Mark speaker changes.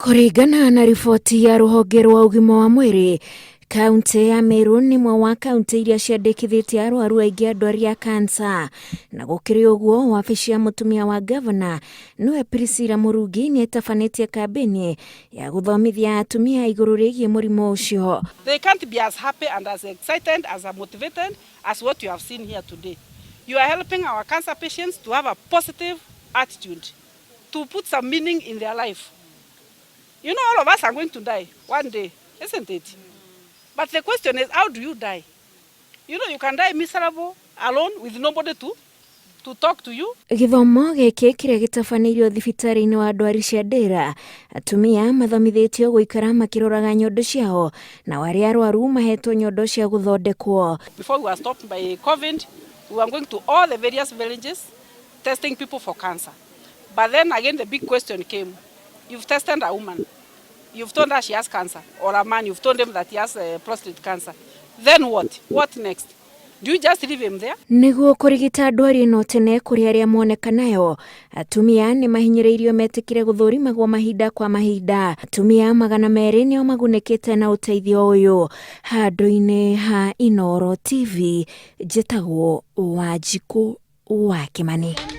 Speaker 1: Kũringana na riboti ya rũhonge rwa ũgima wa mwĩrĩ, Kauntĩ ya Meru nĩ ĩmwe wa kauntĩ iria ciandĩkithĩtie arwaru aingĩ a ndwari ya kansa. Na gũkĩrĩ ũguo, wabici ya mũtumia wa ngavana nĩwe Priscilla Mũrungi nĩ ĩtabanĩtie kambĩini ya gũthomithia atumia igũrũ rĩgiĩ mũrimũ ũcio.
Speaker 2: They can't be as happy and as excited as motivated as what you have seen here today. You are helping our cancer patients to have a positive attitude, to put some meaning in their life. You know, all of us are going to die one day, isn't it? But the question is, how do you die? You know, you can die miserable, alone, with nobody to talk to you.
Speaker 1: Gĩthomo gĩkĩ kĩrĩa gĩtabanĩirio thibitarĩ-inĩ wa ndwari cia ndĩra, atumia mathomithĩtio gũikara makĩroraga nyondo ciao, nao arĩa arwaru mahetwo nyondo cia gũthondekwo.
Speaker 2: Before we were stopped by COVID, we were going to all the various villages testing people for cancer. But then again, the big question came. You've tested a woman. You've told her she has cancer. Or a man, you've told him that he has prostate cancer. Then what? What next? Do you just leave him there?
Speaker 1: Nĩguo kũrigita ndwari ĩno tene kũrĩ arĩa moneka nayo, atumia nĩ mahinyĩrĩirio metĩkĩre gũthũrimagwo mahinda kwa mahinda. Atumia 200 nĩo magunĩkĩte na ũteithio ũyũ. Handũ-inĩ ha Inooro TV, njĩtagwo Wanjikũ wa Kĩmani.